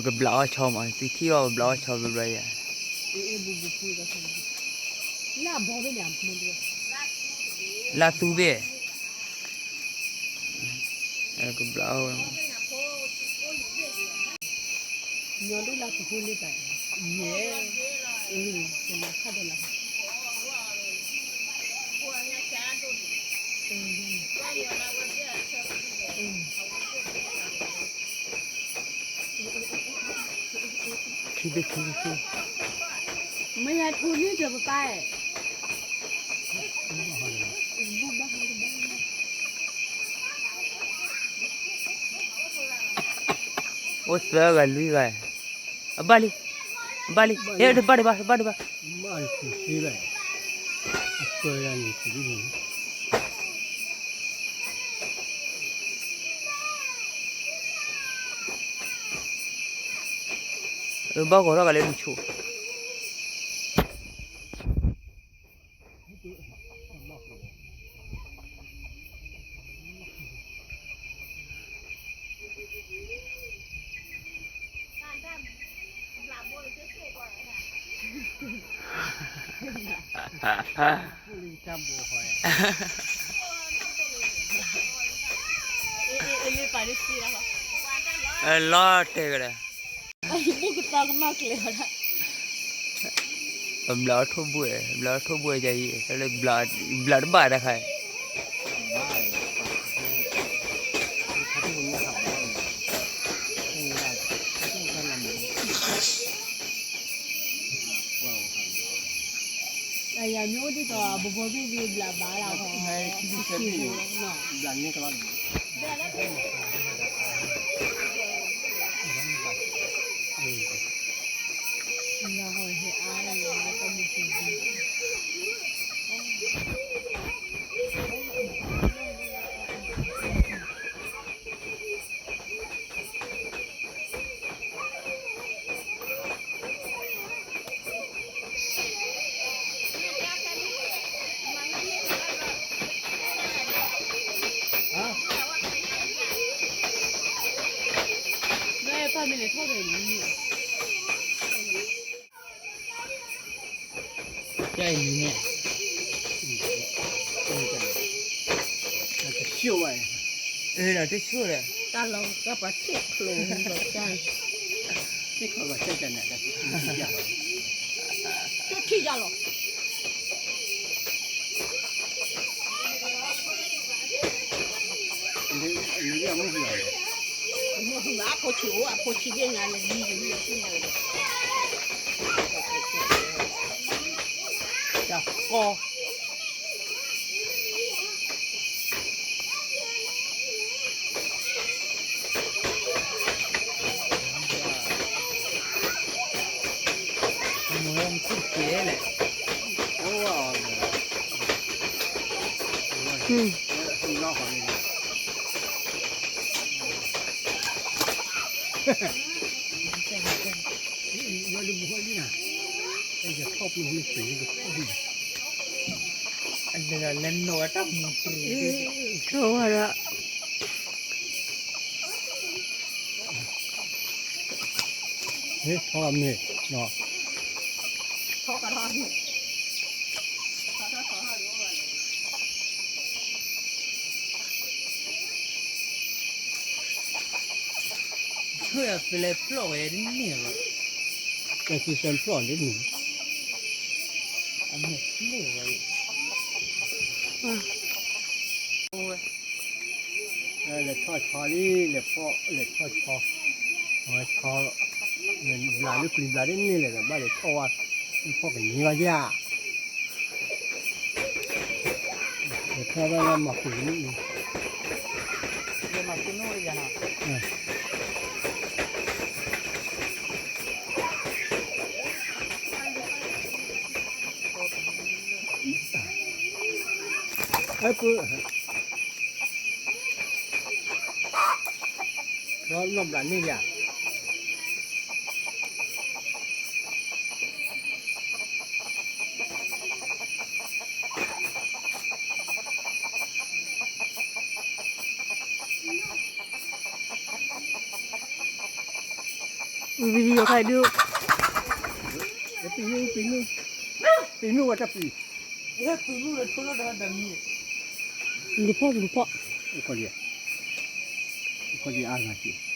ကဘျးအီၣ်ဆီမး သုထံၣ်အီၣ်ကဘျးအီၣ်ဆီဘျီဘျီယၤ, လၢသူဘ့ၣ်, ကဘျးအီၣ်ဝဲ မ့ၢ်ယၤထူန့ၢ်ဒီးပပၢ်အဲၣ်, အိၣ်သၢဂၤလွံၢ်ဂၤ, အဘၣ်လံ, အဘၣ်လံ, ဟဲတဘၣ်တဘၣ် တဘၣ်တဘၣ်, ဘၣ်ဂီၤထီၣ်ကလဲၤဒုးဆိ လီၤတဲာ်ကဒီး, အဘျးအီၣ်ထိၣ်ဘှဲၣ်, ဘျးအီၣ်ထိၣ်ဘှဲၣ်ယၤအံၤ, ဘျးတဘၣ်တခါ, ယၤမ့ၢ်အိၣ်ဒ်သိး ဘိဘိဘ့ၣ်ဒ်ဘျးဘၣ်လၢဟီ, ဘျးန့ၣ်ကလီၤ, တၢ်လီၤကပှၤထံၣ်ချိၣ်လီၤ, ထံၣ်ချိၣ်လီၤ, အဖိဆံးအိၣ် အဖိဆံးဘ့ၣ်နၤလၢလံ တၢ်ကီ မ့ၢ်မ့ၢ်ကဲလဲၣ်, ထီၣ်မ့ၢ်, ဖျိၣ်ဝဲ, လဲၤထီၣ်ဆီလံ, လဲၤဖီၣ်, လဲၤထီၣ်ဆီ, အဝဲဆီ, ဘျးလၢပျံၤဘျးဒ်န့ၣ်လဲၣ်ဒီး ဘၣ်လဲၤထီၣ်ဝဲ, ဖီၣ်ကန့ၢ်ဘၣ်ယၤ, လဲၤထီၣ်ဘၣ်လၢမၤပူၤန့ၣ်, အဲပုၢ်, ဒီးနီၢ်ဘျးန့ၣ်ယၤ No. ဝံၤဝံၤယိၤခါဒုး, ပံၤမုၣ်, ပံၤမုၣ်ဝဲတပံၤ, လူၤဖီၣ်လူၤဖီၣ်, အိၣ်ခီလံ, အိၣ်ခီလံအါဂၤက့ၤ,